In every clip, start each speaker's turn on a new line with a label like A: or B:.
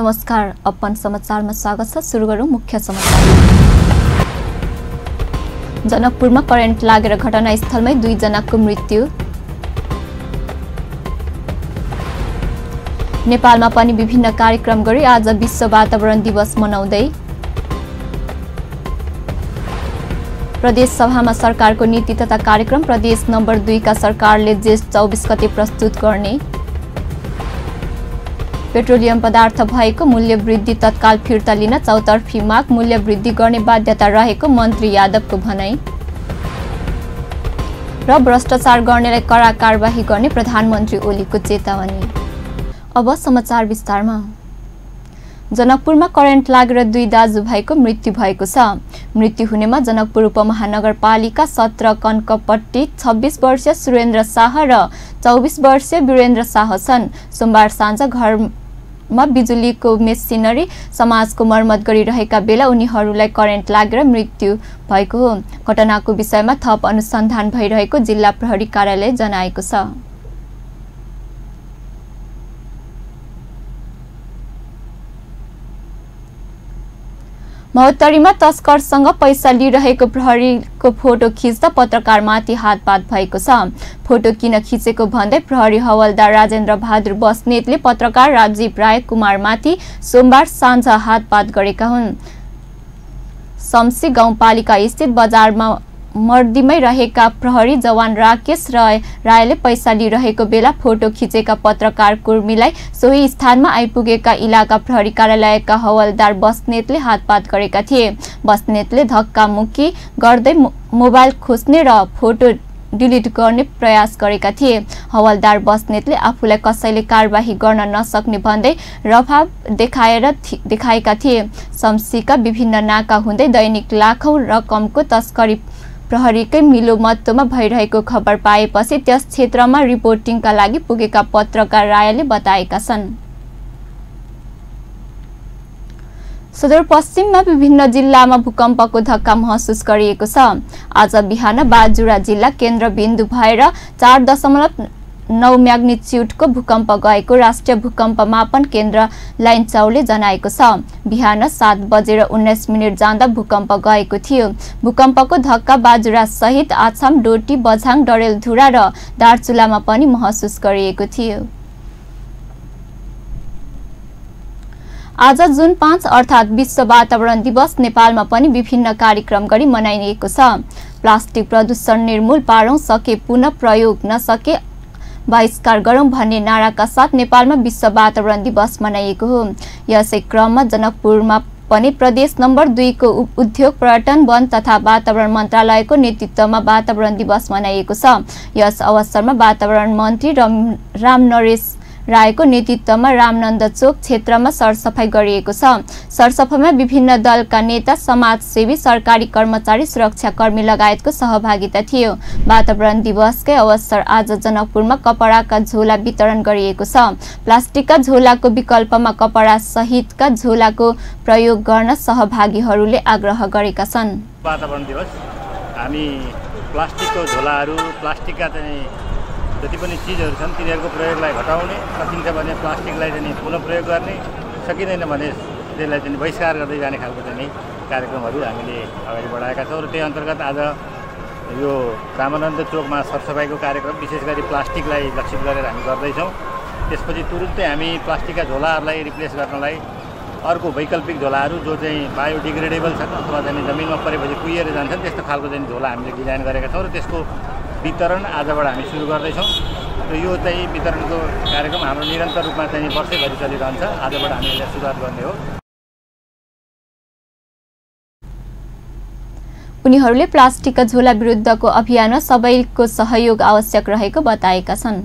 A: नमस्कार, अपन समाचारमा स्वागत छ। सुरु गरौँ मुख्य समाचार। जनकपुरमा करेन्ट लागेर घटनास्थलमै 2 जनाको मृत्यु। नेपालमा पनि विभिन्न कार्यक्रम गरी आज विश्व वातावरण दिवस मनाउँदै। प्रदेश सभामा सरकारको नीति तथा कार्यक्रम प्रदेश नम्बर 2 का सरकारले जेठ 24 गते प्रस्तुत गर्ने। पेट्रोलियम पदार्थ भएको मूल्य वृद्धि तत्काल फिर्ता लिन चौतर्फी माग, मूल्य वृद्धि गर्ने बाध्यता रहेको मन्त्री यादवको भनाई। र भ्रष्टाचार गर्नेलाई कडा कारबाही गर्ने प्रधानमन्त्री ओलीको चेतावनी। अब समाचार विस्तारमा। जनकपुरमा करेन्ट लागेर 2 दाजुभाइको मृत्यु भएको छ। मृत्यु हुनेमा जनकपुर उपमहानगरपालिका 17 कनकपट्टी 26 वर्षीय सुरेन्द्र शाह र 24 वर्षीय वीरेन्द्र शाह छन्। सोमबार साँझ घरमा बिजुलीको मेसिनरी समाजको मर्मत गरिरहेका बेला उनीहरूलाई करेन्ट लागेर मृत्यु भएको हो। घटनाको विषयमा थप अनुसन्धान भइरहेको जिल्ला प्रहरी कार्यालय जनाएको छ। महोत्तरीमा तस्करसँग पैसा लिइरहेको प्रहरीको फोटो खिच्दा पत्रकारमाथि हातपात भएको छ। फोटो किन खिचेको भन्दै प्रहरी हवलदार राजेन्द्र बहादुर बस्नेतले पत्रकार राजीव राय कुमारमाथि सोमबार साँझ हातपात गरेका हुन्। शम्सी गाउँपालिका स्थित बजारमा मर्दीमै रहेका प्रहरी जवान राकेश रायले पैसा लिइरहेको बेला फोटो खिचेका पत्रकार कुर्मीलाई सोही स्थानमा आइपुगेका इलाका प्रहरी कार्यालयका हवलदार बस्नेतले हातपात गरेका थिए। बस्नेतले धक्कामुक्की गर्दै मोबाइल खोज्ने र फोटो डिलिट गर्ने प्रयास गरेका थिए। हवलदार बस्नेतले आफूलाई कसैले कारबाही गर्न नसक्ने भन्दै रभाव देखाएका थिए। शम्सीका विभिन्न नाका हुँदै दैनिक लाखौं रकमको तस्करी प्रहरीकै मिलोमत्तोमा भइरहेको खबर पाएपछि त्यस क्षेत्रमा रिपोर्टिङका लागि पुगेका पत्रकार रायले बताएका छन्। सुदूरपश्चिममा विभिन्न जिल्लामा भूकम्पको धक्का महसुस गरिएको छ। आज बिहान बाजुरा जिल्ला केन्द्रबिन्दु भएर 4.9 म्याग्निच्युडको भूकम्प गएको राष्ट्रिय भूकम्प मापन केन्द्र लाइन्चाउले जनाएको छ। बिहान 7:19 जाँदा भूकम्प गएको थियो। भूकम्पको धक्का बाजुरा सहित आछाम, डोटी, बझाङ, डडेलधुरा र दार्चुलामा पनि महसुस गरिएको थियो। आज जुन 5 अर्थात् विश्व वातावरण दिवस नेपालमा पनि विभिन्न कार्यक्रम गरी मनाइएको छ। प्लास्टिक प्रदूषण निर्मूल पारौं, सके पुनः प्रयोग, नसके बहिष्कार गरौं भन्ने नाराका साथ नेपालमा विश्व वातावरण दिवस मनाइएको हो। यसै क्रममा जनकपुरमा पनि प्रदेश नम्बर 2 को उद्योग, पर्यटन, वन तथा वातावरण मन्त्रालयको नेतृत्वमा वातावरण दिवस मनाइएको छ। यस अवसरमा वातावरण मन्त्री रामनरेश रायको नेतृत्वमा रामनन्द चोक क्षेत्रमा सरसफाई गरिएको छ। सरसफाईमा विभिन्न दलका नेता, समाजसेवी, सरकारी कर्मचारी, सुरक्षाकर्मी लगायतको सहभागिता थियो। वातावरण दिवसकै अवसर आज जनकपुरमा कपडाका झोला वितरण गरिएको छ। प्लास्टिकका झोलाको विकल्पमा कपडा सहितका झोलाको प्रयोग गर्न सहभागीहरूले आग्रह गरेका छन्।
B: वातावरण दिवस हामी प्लास्टिकको झोलाहरू, प्लास्टिकका जति पनि चिजहरू छन् तिनीहरूको प्रयोगलाई घटाउने, सकिन्छ भने प्लास्टिकलाई चाहिँ पुनः प्रयोग गर्ने, सकिँदैन भने त्यसलाई चाहिँ बहिष्कार गर्दै जाने खालको चाहिँ कार्यक्रमहरू हामीले अगाडि बढाएका छौँ। र त्यही अन्तर्गत आज यो रामानन्द चोकमा सरसफाइको कार्यक्रम विशेष गरी प्लास्टिकलाई लक्षित गरेर हामी गर्दैछौँ। त्यसपछि तुरुन्तै हामी प्लास्टिकका झोलाहरूलाई रिप्लेस गर्नलाई अर्को वैकल्पिक झोलाहरू जो चाहिँ बायोडिग्रेडेबल छन् अथवा चाहिँ जमिनमा परेपछि कुहिएर जान्छन् त्यस्तो खालको चाहिँ झोला हामीले डिजाइन गरेका छौँ र त्यसको वितरण आजबाट हामी सुरु गर्दैछौँ। र यो चाहिँ वितरणको कार्यक्रम हाम्रो निरन्तर रूपमा चाहिँ वर्षैभरि चलिरहन्छ। आजबाट हामी यसलाई सुरुवात गर्ने हो।
A: उनीहरूले प्लास्टिकका झोला विरुद्धको अभियानमा सबैको सहयोग आवश्यक रहेको बताएका छन्।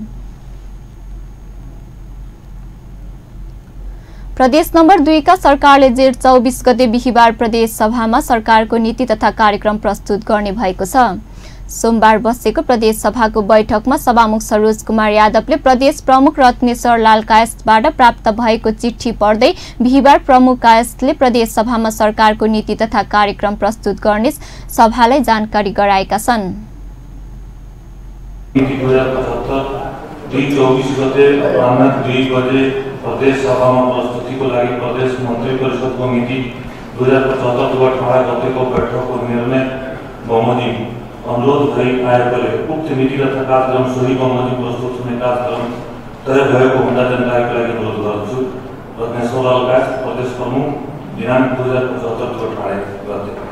A: प्रदेश नम्बर 2 का सरकारले जेठ 24 गते बिहीबार प्रदेश सभामा सरकारको नीति तथा कार्यक्रम प्रस्तुत गर्ने भएको छ। सोमबार बसेको प्रदेश सभाको बैठकमा सभामुख सरोज कुमार यादवले प्रदेश प्रमुख रत्नेश्वर लाल कायस्थबाट प्राप्त भएको चिठी पढ्दै बिहीबार प्रमुख कायस्थले प्रदेश सभामा सरकारको नीति तथा कार्यक्रम प्रस्तुत गर्ने सभालाई जानकारी गराएका छन्।
C: 2075 2 24 गते अपराह्न 2 बजे प्रदेश सभामा प्रस्तुतिको लागि प्रदेश मन्त्री परिषदको मिति 2075 18 गतेको बैठकको निर्णय बहुमती अनुरोध गरी आएकोले उक्त मिति तथा कार्यक्रम सोही बहुमती प्रस्तुत हुने कार्यक्रम तय भएको हुँदा जानकारीको लागि अनुरोध गर्छु र नेसौलालका प्रदेश प्रमुख दिनाङ्क 2075 18 गते।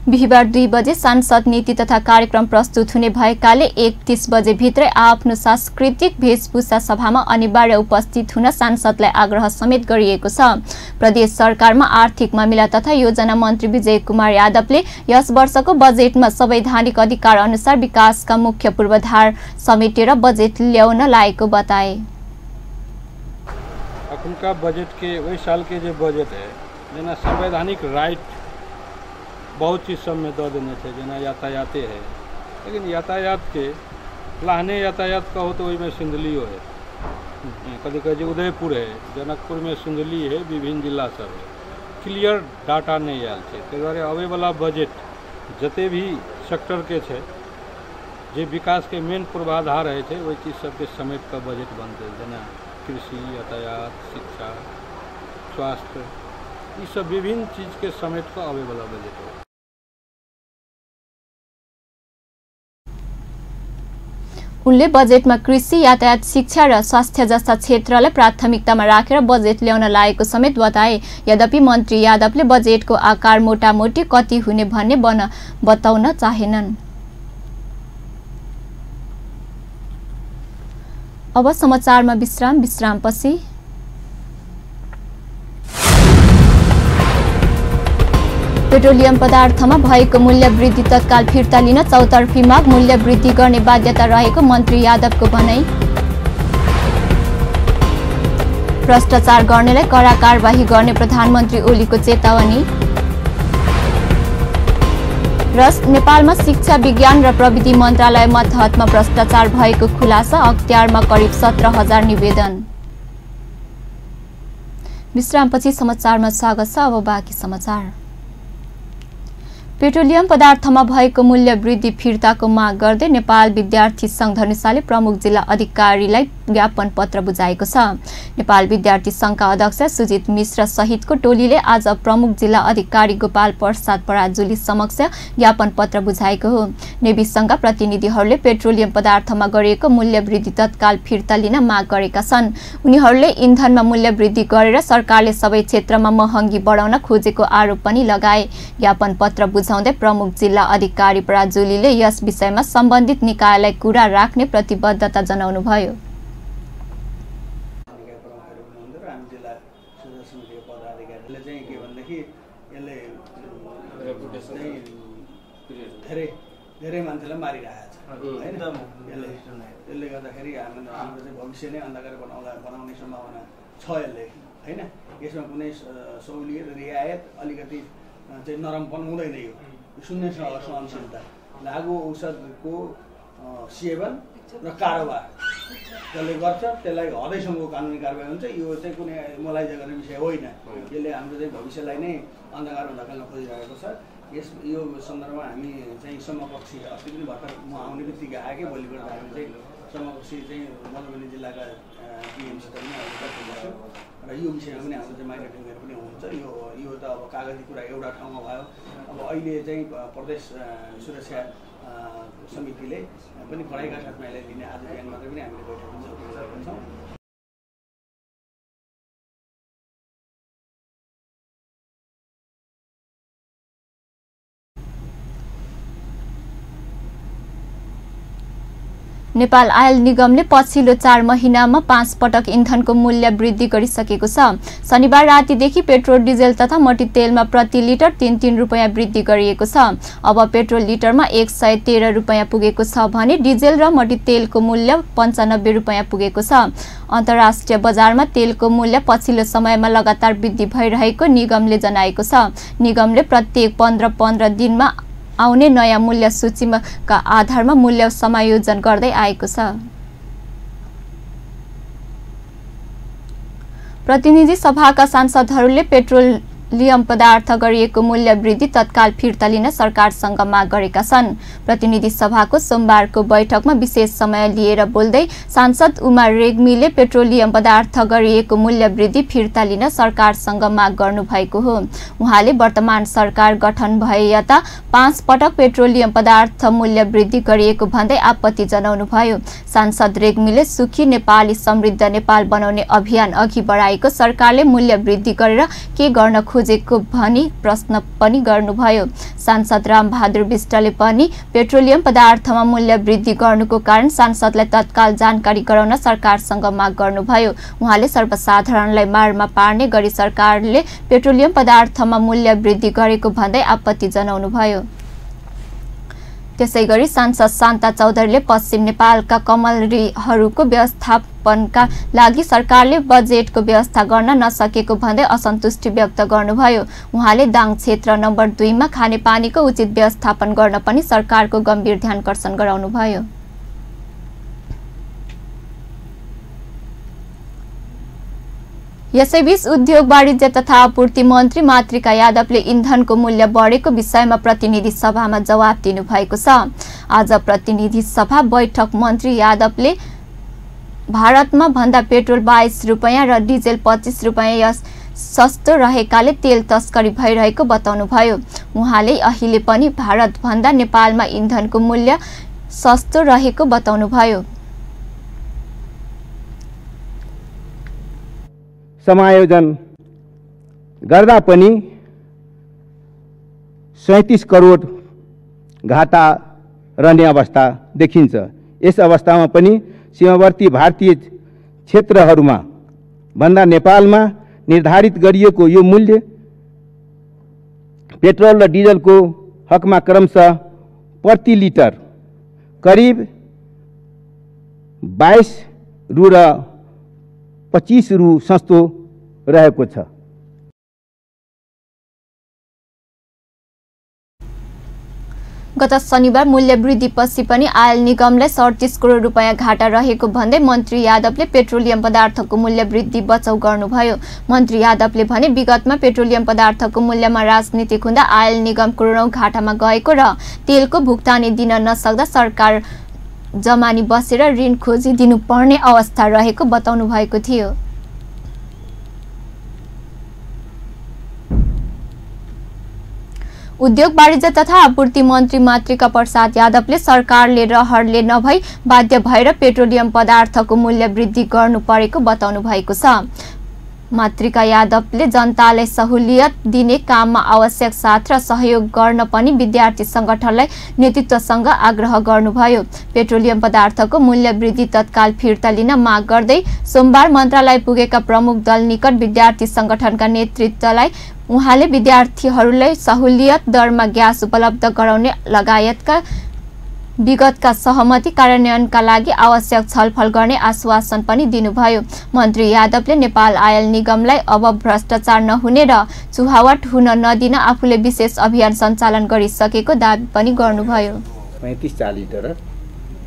A: बिहिबार 2 बजे सांसद नीति तथा कार्यक्रम प्रस्तुत हुने भएकाले 31 बजे भित्रै आफ्नो सांस्कृतिक वेशभूषा सभामा अनिवार्य उपस्थित हुन सांसदलाई आग्रह समेत गरिएको छ। प्रदेश सरकारमा आर्थिक मामिला तथा योजना मन्त्री विजय कुमार यादवले यस वर्षको बजेटमा संवैधानिक अधिकार अनुसार विकासका मुख्य पूर्वाधार समेटेर बजेट ल्याउन लागेको बताए।
D: उनका बजट के वही साल के जो बजट है जना संवैधानिक राइट बहुत चीज़ सब में दे देने थे जना यातायाते है, लेकिन यातायात के लाहने यातायात कहो तो वही में सिंधलियो है, कभी कभी उदयपुर है, जनकपुर में सिंधली है, विभिन्न जिला सब है, क्लियर डाटा नहीं आयल है। ताहि दुआरे आवे वाला बजट जते भी सेक्टर के छे जे विकास के मेन पूर्वाधार है छे वही चीज़ सबके समेट का बजट बनते जना कृषि, यातायात, शिक्षा, स्वास्थ्य, ये सब विभिन्न चीज़ के समेट का आवे वाला बजट है।
A: उनले बजेटमा कृषि, यातायात, शिक्षा र स्वास्थ्य जस्ता क्षेत्रलाई प्राथमिकतामा राखेर बजेट ल्याउन लागेको समेत बताए। यद्यपि मन्त्री यादवले बजेटको आकार मोटामोटी कति हुने भन्ने बताउन चाहेनन्। अब समाचारमा विश्रामपछि पेट्रोलियम पदार्थमा भएको मूल्य वृद्धि तत्काल फिर्ता लिन चौतर्फी माग, मूल्य वृद्धि गर्ने बाध्यता रहेको मन्त्री यादवको भनाई। भ्रष्टाचार गर्नेलाई कडा कारबाही गर्ने प्रधानमन्त्री ओलीको चेतावनी। र नेपालमा शिक्षा, विज्ञान र प्रविधि मन्त्रालय मातहतमा भ्रष्टाचार भएको खुलासा, अख्तियारमा करिब 17,000 निवेदन। विश्रामपछि समाचारमा स्वागत छ। अब बाँकी समाचार। पेट्रोलियम पदार्थमा भएको मूल्य वृद्धि फिर्ताको माग गर्दै नेपाल विद्यार्थी संघ धनुषाले प्रमुख जिल्ला अधिकारीलाई ज्ञापन पत्र बुझाएको छ। नेपाल विद्यार्थी संघका अध्यक्ष सुजित मिश्र सहितको टोलीले आज प्रमुख जिल्ला अधिकारी गोपाल प्रसाद पराजुली समक्ष ज्ञापन पत्र बुझाएको हो। नेभी संघका प्रतिनिधिहरूले पेट्रोलियम पदार्थमा गरिएको मूल्य वृद्धि तत्काल फिर्ता लिन माग गरेका छन्। उनीहरूले इन्धनमा मूल्य वृद्धि गरेर सरकारले सबै क्षेत्रमा महँगी बढाउन खोजेको आरोप पनि लगाए। ज्ञापन पत्र बुझाउँदै प्रमुख जिल्ला अधिकारी पराजुलीले यस विषयमा सम्बन्धित निकायलाई कुरा राख्ने प्रतिबद्धता जनाउनुभयो।
E: धेरै मान्छेलाई मारिरहेको छ हैन, यसले गर्दाखेरि हाम्रो चाहिँ भविष्य नै अन्धकार बनाउने सम्भावना छ यसले हैन। यसमा कुनै सहुलियत, रियायत, अलिकति चाहिँ नरमपन हुँदैन। यो शून्य सहनशीलता, लागु औषधको सेवन र कारोबार जसले गर्छ त्यसलाई हदैसम्मको कानुनी कारबाही हुन्छ। यो चाहिँ कुनै मलाइजा गर्ने विषय होइन। यसले हाम्रो चाहिँ भविष्यलाई नै अन्धकारमा धकेल्न खोजिरहेको छ। यो सन्दर्भमा हामी चाहिँ समकक्षी अस्ति पनि भर्खर म आउने बित्तिकै आएकै भोलि गर्दा हामी चाहिँ समकक्षी चाहिँ मधुबनी जिल्लाका टिएमसित पनि गर्छौँ र यो विषयमा पनि हाम्रो चाहिँ माइक्रोटिङहरू पनि हुन्छ। यो त अब कागजी कुरा एउटा ठाउँमा भयो। अब अहिले चाहिँ प्रदेश सुरक्षा समितिले पनि कडाइका साथमा यसलाई लिने आज बिहान मात्रै पनि हामीले बैठक गरिरहेका छौँ।
A: नेपाल आयल निगमले पछिल्लो 4 महिनामा 5 पटक इन्धनको मूल्य वृद्धि गरिसकेको छ। शनिबार रातिदेखि पेट्रोल, डिजेल तथा मट्टीतेलमा प्रति लिटर 3-3 रुपैयाँ वृद्धि गरिएको छ। अब पेट्रोल लिटरमा 113 रुपैयाँ पुगेको छ भने डिजेल र मट्टीतेलको मूल्य 95 रुपैयाँ पुगेको छ। अन्तर्राष्ट्रिय बजारमा तेलको मूल्य पछिल्लो समयमा लगातार वृद्धि भइरहेको निगमले जनाएको छ। निगमले प्रत्येक 15 दिनमा आउने नयाँ मूल्य सूचीका आधारमा मूल्य समायोजन गर्दै आएको छ। प्रतिनिधि सभाका सांसदहरूले पेट्रोल पेट्रोलियम पदार्थ गरिएको मूल्य वृद्धि तत्काल फिर्ता लिन सरकारसँग माग गरेका छन्। प्रतिनिधि सभाको सोमबारको बैठकमा विशेष समय लिएर बोल्दै सांसद उमा रेग्मीले पेट्रोलियम पदार्थ गरिएको मूल्य वृद्धि फिर्ता लिन सरकारसँग माग गर्नुभएको हो। उहाँले वर्तमान सरकार गठन भए यता 5 पटक पेट्रोलियम पदार्थ मूल्य वृद्धि गरिएको भन्दै आपत्ति जनाउनुभयो। सांसद रेग्मीले सुखी नेपाली समृद्ध नेपाल बनाउने अभियान अघि बढाएको सरकारले मूल्य वृद्धि गरेर के गर्न खोजेको भनी प्रश्न पनि गर्नुभयो। सांसद रामबहादुर विष्टले पनि पेट्रोलियम पदार्थमा मूल्य वृद्धि गर्नुको कारण सांसदलाई तत्काल जानकारी गराउन सरकारसँग माग गर्नुभयो। उहाँले सर्वसाधारणलाई मारमा पार्ने गरी सरकारले पेट्रोलियम पदार्थमा मूल्य वृद्धि गरेको भन्दै आपत्ति जनाउनुभयो। त्यसैगरी सांसद शान्ता चौधरीले पश्चिम नेपालका कमलरीहरूको व्यवस्थापनका लागि सरकारले बजेटको व्यवस्था गर्न नसकेको भन्दै असन्तुष्टि व्यक्त गर्नुभयो। उहाँले दाङ क्षेत्र नम्बर 2 मा खानेपानीको उचित व्यवस्थापन गर्न पनि सरकारको गम्भीर ध्यानकर्षण गराउनुभयो। यसैबीच उद्योग वाणिज्य तथा आपूर्ति मन्त्री मातृका यादवले इन्धनको मूल्य बढेको विषयमा प्रतिनिधि सभामा जवाब दिनुभएको छ। आज प्रतिनिधि सभा बैठक मन्त्री यादवले भारतमा भन्दा पेट्रोल 22 रुपैयाँ र डिजेल 25 रुपैयाँ सस्तो रहेकाले तेल तस्करी भइरहेको बताउनुभयो। उहाँले अहिले पनि भारत भन्दा नेपालमा इन्धनको मूल्य सस्तो रहेको बताउनुभयो।
F: समायोजन गर्दा पनि 37 करोड घाटा रहने अवस्था देखिन्छ। यस अवस्थामा पनि सीमावर्ती भारतीय क्षेत्रहरूमा भन्दा नेपालमा निर्धारित गरिएको यो मूल्य पेट्रोल र डिजलको हकमा क्रमशः प्रति लिटर करिब 22 रु र 25 रु सस्तो रहेको छ।
A: गत शनिबार मूल्य वृद्धिपछि पनि आयल निगमलाई 37 करोड रुपैयाँ घाटा रहेको भन्दै मन्त्री यादवले पेट्रोलियम पदार्थको मूल्य वृद्धि बचाउ गर्नुभयो। मन्त्री यादवले भने विगतमा पेट्रोलियम पदार्थको मूल्यमा राजनीतिक हुँदा आयल निगम करोडौं घाटामा गएको र तेलको भुक्तानी दिन नसक्दा सरकार जमानी बसेर ऋण खोजी दिनुपर्ने अवस्था रहेको बताउनु भएको थियो। उद्योग वाणिज्य तथा आपूर्ति मन्त्री मातृका प्रसाद यादवले सरकारले रहरले नभई बाध्य भएर पेट्रोलियम पदार्थको मूल्य वृद्धि गर्नु परेको बताउनु भएको छ। मातृका यादवले जनतालाई सहुलियत दिने काममा आवश्यक साथ र सहयोग गर्न पनि विद्यार्थी संगठनलाई नेतृत्वसँग आग्रह गर्नुभयो। पेट्रोलियम पदार्थको मूल्य वृद्धि तत्काल फिर्ता लिन माग गर्दै सोमबार मन्त्रालय पुगेका प्रमुख दल निकट विद्यार्थी संगठनका नेतृत्वलाई उहाँले विद्यार्थीहरूलाई सहुलियत दरमा ग्यास उपलब्ध गराउने लगायतका विगतका सहमति कार्यान्वयनका लागि आवश्यक छलफल गर्ने आश्वासन पनि दिनुभयो। मन्त्री यादवले नेपाल आयल निगमलाई अब भ्रष्टाचार नहुने र चुहावट हुन नदिन आफूले विशेष अभियान सञ्चालन गरिसकेको दाबी पनि गर्नुभयो।
G: 35-40 डलर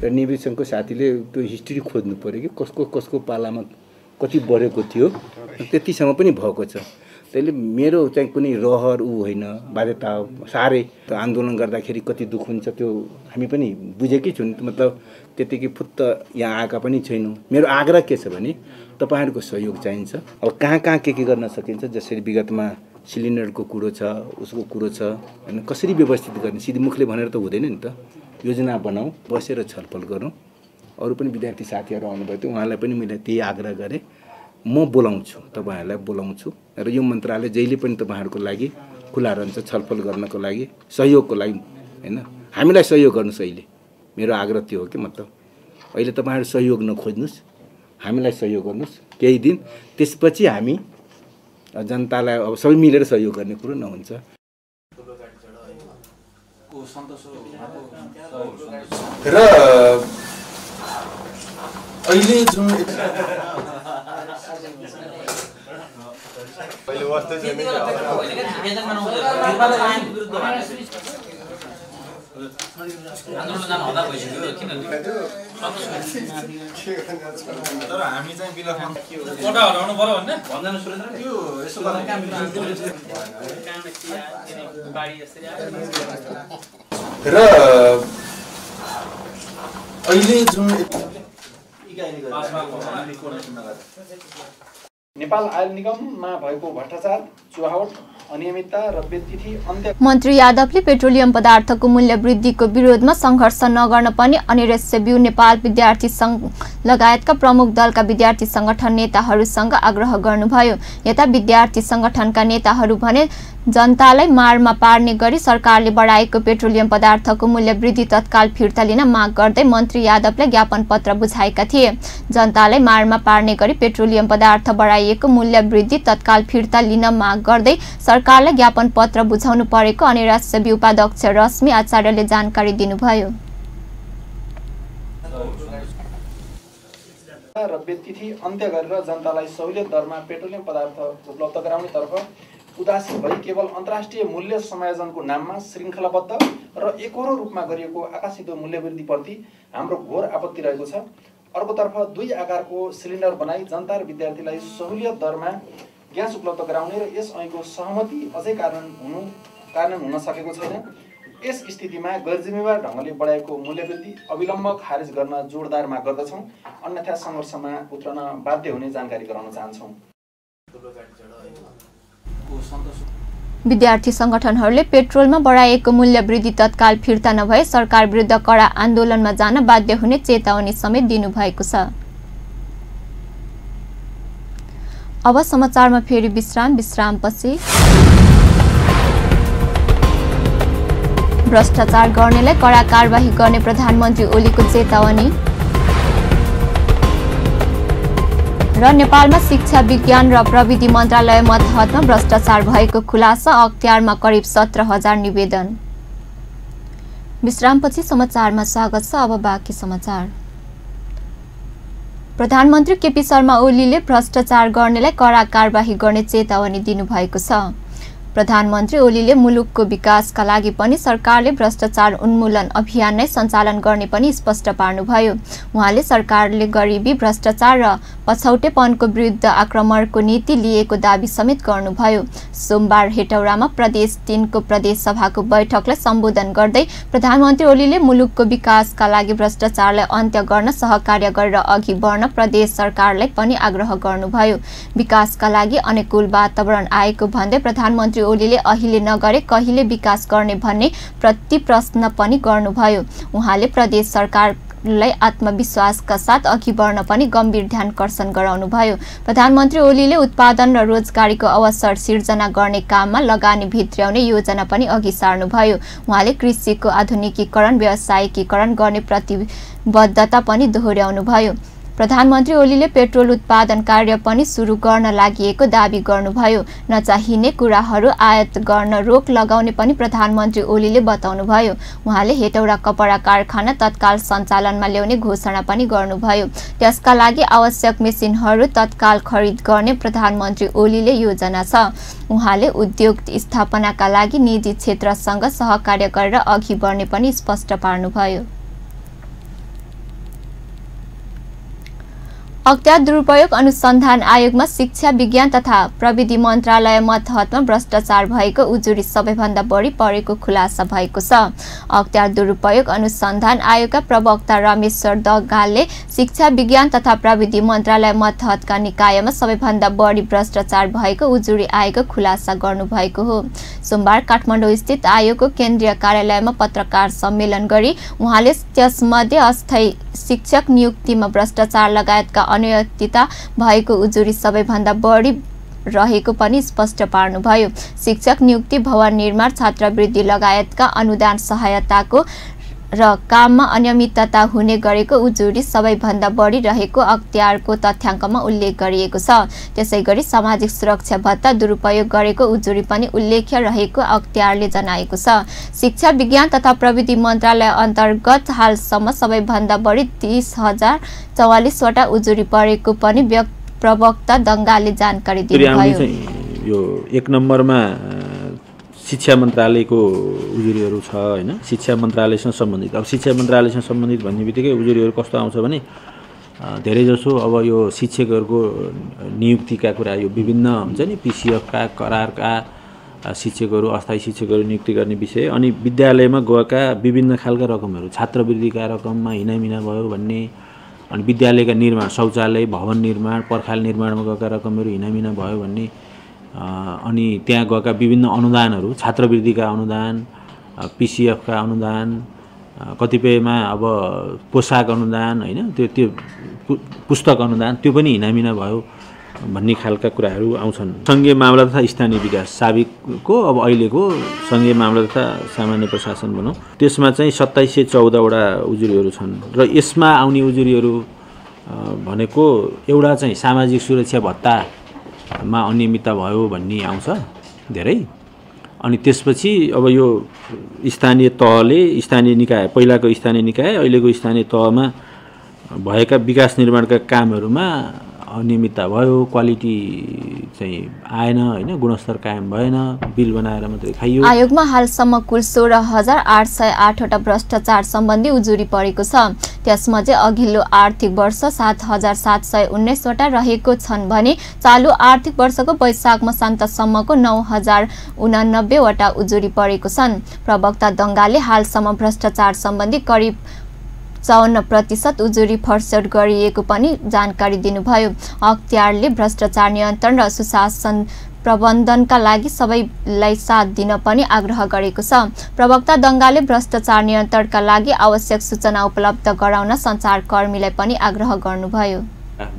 G: र निवेशनको साथीले त्यो हिस्ट्री खोज्नु पर्यो कि कसको पालामा कति बढेको थियो, त्यतिसम्म पनि भएको छ। त्यसले मेरो चाहिँ कुनै रहर होइन, बाध्यता साह्रै आन्दोलन गर्दाखेरि कति दुःख हुन्छ त्यो हामी पनि बुझेकै छौँ। मतलब त्यतिकै फुत्त यहाँ आएका पनि छैनौँ। मेरो आग्रह के छ भने तपाईँहरूको सहयोग चाहिन्छ। अब कहाँ कहाँ के गर्न सकिन्छ, जसरी विगतमा सिलिन्डरको कुरो छ, उसको कुरो छ, होइन कसरी व्यवस्थित गर्ने, सिधै मुखले भनेर त हुँदैन नि त। योजना बनाऊ, बसेर छलफल गरौँ। अरू पनि विद्यार्थी साथीहरू आउनुभयो थियो, उहाँलाई पनि मैले त्यही आग्रह गरेँ। म बोलाउँछु, तपाईँहरूलाई बोलाउँछु र यो मन्त्रालय जहिले पनि तपाईँहरूको लागि खुला रहन्छ छलफल गर्नको लागि, सहयोगको लागि, होइन हामीलाई सहयोग गर्नुहोस्। अहिले मेरो आग्रह त्यो हो कि मतलब अहिले तपाईँहरू सहयोग नखोज्नुहोस्, हामीलाई सहयोग गर्नुहोस् केही दिन, त्यसपछि हामी जनतालाई अब सबै मिलेर सहयोग गर्ने कुरो नहुन्छ।
H: र अहिले जुन
I: आन्दोलन जान हल्ला भइसक्यो किन तर हामी चाहिँ बिलखमा कोटा हटाउनु पर्यो भन्ने भन्दैन सुरेन्द्र यो यसो गर्न काम
H: र अहिले जुन
J: नेपाल आयल निगममा भएको भ्रष्टाचार, चुहावट, अनियमितता र व्यतिथि अन्त्य।
A: मन्त्री यादवले पेट्रोलियम पदार्थको मूल्य वृद्धिको विरोधमा सङ्घर्ष नगर्न पनि एनएसयू नेपाल विद्यार्थी सङ्घ लगायतका प्रमुख दलका विद्यार्थी सङ्गठन नेताहरूसँग आग्रह गर्नुभयो। यता विद्यार्थी सङ्गठनका नेताहरू भने जनतालाई मारमा पार्ने गरी सरकारले बढाएको पेट्रोलियम पदार्थको मूल्य वृद्धि तत्काल फिर्ता लिन माग गर्दै मन्त्री यादवले ज्ञापन पत्र बुझाएका थिए। जनतालाई मारमा पार्ने गरी पेट्रोलियम पदार्थ बढाइएको मूल्य वृद्धि तत्काल फिर्ता लिन माग गर्दै सरकारलाई ज्ञापन पत्र बुझाउनु परेको एनएसयू उपाध्यक्ष रश्मि आचार्यले जानकारी दिनुभयो।
J: र व्यतिथि अन्त्य गरेर जनतालाई सहुलियत दरमा पेट्रोलियम पदार्थ उपलब्ध गराउनेतर्फ उदासीन भई केवल अन्तर्राष्ट्रिय मूल्य समायोजनको नाममा श्रृङ्खलाबद्ध र एकहोरो रूपमा गरिएको आकाशिदो मूल्य वृद्धिप्रति हाम्रो घोर आपत्ति रहेको छ। अर्कोतर्फ 2 आकारको सिलिन्डर बनाई जनता र विद्यार्थीलाई सहुलियत दरमा ग्यास उपलब्ध गराउने र यस ऐनको सहमति अझै कार्यान्वयन हुन सकेको छैन। यस स्थितिमा गैरजिम्मेवार ढङ्गले बढाएको मूल्य वृद्धि अविलम्ब खारेज गर्न जोडदार माग गर्दछौँ, अन्यथा सङ्घर्षमा उत्रन बाध्य हुने जानकारी गराउन चाहन्छौँ।
A: विद्यार्थी सङ्गठनहरूले पेट्रोलमा बढाइएको मूल्य वृद्धि तत्काल फिर्ता नभए सरकार विरुद्ध कडा आन्दोलनमा जान बाध्य हुने चेतावनी समेत दिनुभएको छ। अब समाचारमा फेरि विश्रामपछि भ्रष्टाचार गर्नेलाई कडा कारबाही गर्ने प्रधानमन्त्री ओलीको चेतावनी र नेपालमा शिक्षा विज्ञान र प्रविधि मन्त्रालय मतहतमा भ्रष्टाचार भएको खुलासा, अख्तियारमा करिब 17,000 निवेदन। विश्रामपछि समाचारमा स्वागत छ। अब बाँकी समाचार। प्रधानमन्त्री केपी शर्मा ओलीले भ्रष्टाचार गर्नेलाई कडा कारबाही गर्ने चेतावनी दिनुभएको छ। प्रधानमन्त्री ओलीले मुलुकको विकासका लागि पनि सरकारले भ्रष्टाचार उन्मूलन अभियान नै सञ्चालन गर्ने पनि स्पष्ट पार्नुभयो। उहाँले सरकारले गरिबी, भ्रष्टाचार र पछौटेपनको विरुद्ध आक्रमणको नीति लिएको दाबी समेत गर्नुभयो। सोमबार हेटौडामा प्रदेश 3 को प्रदेश सभाको बैठकलाई सम्बोधन गर्दै प्रधानमन्त्री ओलीले मुलुकको विकासका लागि भ्रष्टाचारलाई अन्त्य गर्न सहकार्य गरेर अघि बढ्न प्रदेश सरकारलाई पनि आग्रह गर्नुभयो। विकासका लागि अनुकूल वातावरण आएको भन्दै प्रधानमन्त्री ओलीले अहिले नगरे कहिले विकास गर्ने भन्ने प्रति प्रश्न पनि गर्नुभयो। उहाँले प्रदेश सरकारलाई आत्मविश्वासका साथ अघि बढ्न पनि गम्भीर ध्यानकर्षण गराउनुभयो। प्रधानमन्त्री ओलीले उत्पादन र रोजगारीको अवसर सिर्जना गर्ने काममा लगानी भित्र्याउने योजना पनि अघि सार्नुभयो। उहाँले कृषिको आधुनिकीकरण, व्यावसायिकीकरण गर्ने प्रतिबद्धता पनि दोहोर्याउनुभयो। प्रधानमन्त्री ओलीले पेट्रोल उत्पादन कार्य पनि सुरु गर्न लागि दाबी गर्नुभयो। नचाहिने कुराहरू आयात गर्न रोक लगाउने पनि प्रधानमन्त्री ओलीले बताउनुभयो। उहाँले हेटौडा कपडा कारखाना तत्काल सञ्चालनमा ल्याउने घोषणा पनि गर्नुभयो। त्यसका लागि आवश्यक मेसिनहरू तत्काल खरिद गर्ने प्रधानमन्त्री ओलीले योजना छ। उहाँले उद्योग स्थापनाका लागि निजी क्षेत्रसँग सहकार्य गरेर अघि बढ्ने पनि स्पष्ट पार्नुभयो। अख्तियार दुरुपयोग अनुसन्धान आयोगमा शिक्षा विज्ञान तथा प्रविधि मन्त्रालय मतहतमा भ्रष्टाचार भएको उजुरी सबैभन्दा बढी परेको खुलासा भएको छ। अख्तियार दुरुपयोग अनुसन्धान आयोगका प्रवक्ता रामेश्वर दगालले शिक्षा विज्ञान तथा प्रविधि मन्त्रालय मतहतका निकायमा सबैभन्दा बढी भ्रष्टाचार भएको उजुरी आएको खुलासा गर्नुभएको हो। सोमबार काठमाडौँ स्थित आयोगको केन्द्रीय कार्यालयमा पत्रकार सम्मेलन गरी उहाँले त्यसमध्ये अस्थायी शिक्षक नियुक्तिमा भ्रष्टाचार लगायतका अनियमितता भएको उजुरी सबैभन्दा बढी रहेको पनि स्पष्ट पार्नुभयो। शिक्षक नियुक्ति, भवन निर्माण, छात्रवृत्ति लगायतका अनुदान सहायताको र काममा अनियमितता हुने गरेको उजुरी सबैभन्दा बढी रहेको अख्तियारको तथ्याङ्कमा उल्लेख गरिएको छ। त्यसैगरी सामाजिक सुरक्षा भत्ता दुरुपयोग गरेको उजुरी पनि उल्लेख्य रहेको अख्तियारले जनाएको छ। शिक्षा विज्ञान तथा प्रविधि मन्त्रालय अन्तर्गत हालसम्म सबैभन्दा बढी 30,044 वटा उजुरी परेको पनि प्रवक्ता दङ्गालले जानकारी दिनुभयो।
K: यो 1 नम्बरमा शिक्षा मन्त्रालयको उजुरीहरू छ हैन, शिक्षा मन्त्रालयसँग सम्बन्धित। अब शिक्षा मन्त्रालयसँग सम्बन्धित भन्ने बित्तिकै उजुरीहरू कस्तो आउँछ भने धेरैजसो अब यो शिक्षकहरूको नियुक्तिका कुरा, यो विभिन्न हुन्छ नि पिसिएफका करारका शिक्षकहरू, अस्थायी शिक्षकहरू नियुक्ति गर्ने विषय, अनि विद्यालयमा गएका विभिन्न खालका रकमहरू, छात्रवृत्तिका रकममा हिनामिना भयो भन्ने, अनि विद्यालयका निर्माण, शौचालय भवन निर्माण, पर्खाल निर्माणमा गएका रकमहरू हिनामिना भयो भन्ने, अनि त्यहाँ गएका विभिन्न अनुदानहरू, छात्रवृत्तिका अनुदान, पिसिएफका अनुदान, कतिपयमा अब पोसाक अनुदान हैन, त्यो पुस्तक अनुदान, त्यो पनि हिनामिना भयो भन्ने खालका कुराहरू आउँछन्। सङ्घीय मामला तथा स्थानीय विकास साबिकको अब अहिलेको सङ्घीय मामला तथा सामान्य प्रशासन भनौँ, त्यसमा चाहिँ 2714 वटा उजुरीहरू छन्। र यसमा आउने उजुरीहरू भनेको एउटा चाहिँ सामाजिक सुरक्षा भत्तामा अनियमितता भयो भन्ने आउँछ धेरै। अनि त्यसपछि अब यो स्थानीय तहले, स्थानीय निकाय, पहिलाको स्थानीय निकाय अहिलेको स्थानीय तहमा भएका विकास निर्माणका कामहरूमा अनियमितता भयो, क्वालिटी चाहिँ आएन हैन, गुणस्तर कायम भएन, बिल बनाएर मात्रै खाइयो।
A: आयोगमा हालसम्म कुल 16,808 वटा भ्रष्टाचार सम्बन्धी उजुरी परेको छ। त्यसमध्ये अघिल्लो आर्थिक वर्ष 7,719 वटा रहेको छन् भने चालु आर्थिक वर्षको वैशाख मसान्तसम्मको 9,089 वटा उजुरी परेको छन्। प्रवक्ता दङ्गाले हालसम्म भ्रष्टाचार सम्बन्धी करिब 54% उजुरी फर्सट गरिएको पनि जानकारी दिनुभयो। अख्तियारले भ्रष्टाचार नियन्त्रण र सुशासन प्रबन्धनका लागि सबैलाई साथ दिन पनि आग्रह गरेको छ। प्रवक्ता दङ्गाले भ्रष्टाचार नियन्त्रणका लागि आवश्यक सूचना उपलब्ध गराउन सञ्चारकर्मीलाई पनि आग्रह गर्नुभयो।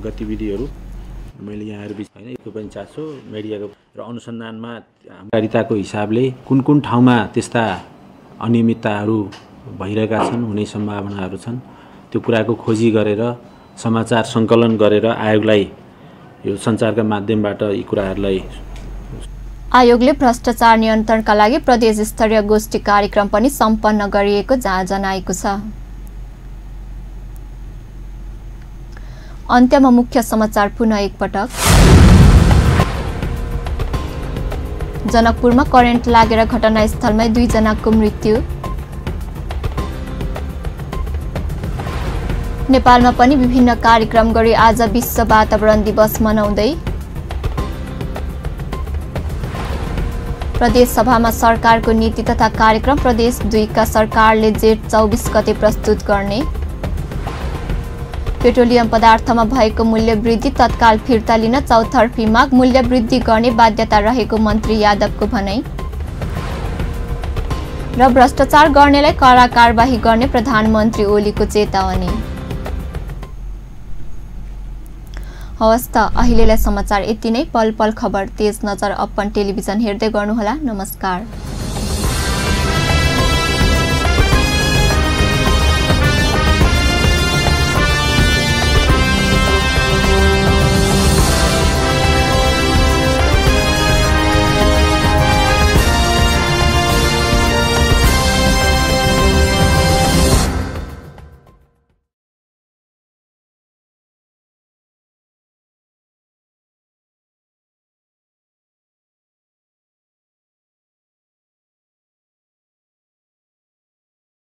K: गतिविधिहरू मैले यहाँहरू बिच हैन यो पनि चासो मिडियाको र अनुसन्धानमा जानकारिताको हिसाबले कुन कुन ठाउँमा त्यस्ता अनियमितताहरू भइरहेका छन्, हुने सम्भावनाहरू छन्, त्यो कुराको खोजी गरेर समाचार सङ्कलन गरेर आयोगलाई यो सञ्चारका माध्यमबाट यी कुराहरूलाई।
A: आयोगले भ्रष्टाचार नियन्त्रणका लागि प्रदेश स्तरीय गोष्ठी कार्यक्रम पनि सम्पन्न गरिएको जनाएको छ। अन्त्यमा मुख्य समाचार पुनः एकपटक। जनकपुरमा करेन्ट लागेर घटनास्थलमै 2 जनाको मृत्यु। नेपालमा पनि विभिन्न कार्यक्रम गरी आज विश्व वातावरण दिवस मनाउँदै। प्रदेश सभामा सरकारको नीति तथा कार्यक्रम प्रदेश 2 का सरकारले जेठ 24 गते प्रस्तुत गर्ने। पेट्रोलियम पदार्थमा भएको मूल्य वृद्धि तत्काल फिर्ता लिन चौतर्फी माग, मूल्य वृद्धि गर्ने बाध्यता रहेको मन्त्री यादवको भनाई। र भ्रष्टाचार गर्नेलाई कडा कारबाही गर्ने प्रधानमन्त्री ओलीको चेतावनी। हवस् त अहिलेलाई समाचार यति नै। पल पल खबर तेज नजर अपन टेलिभिजन हेर्दै गर्नुहोला। नमस्कार।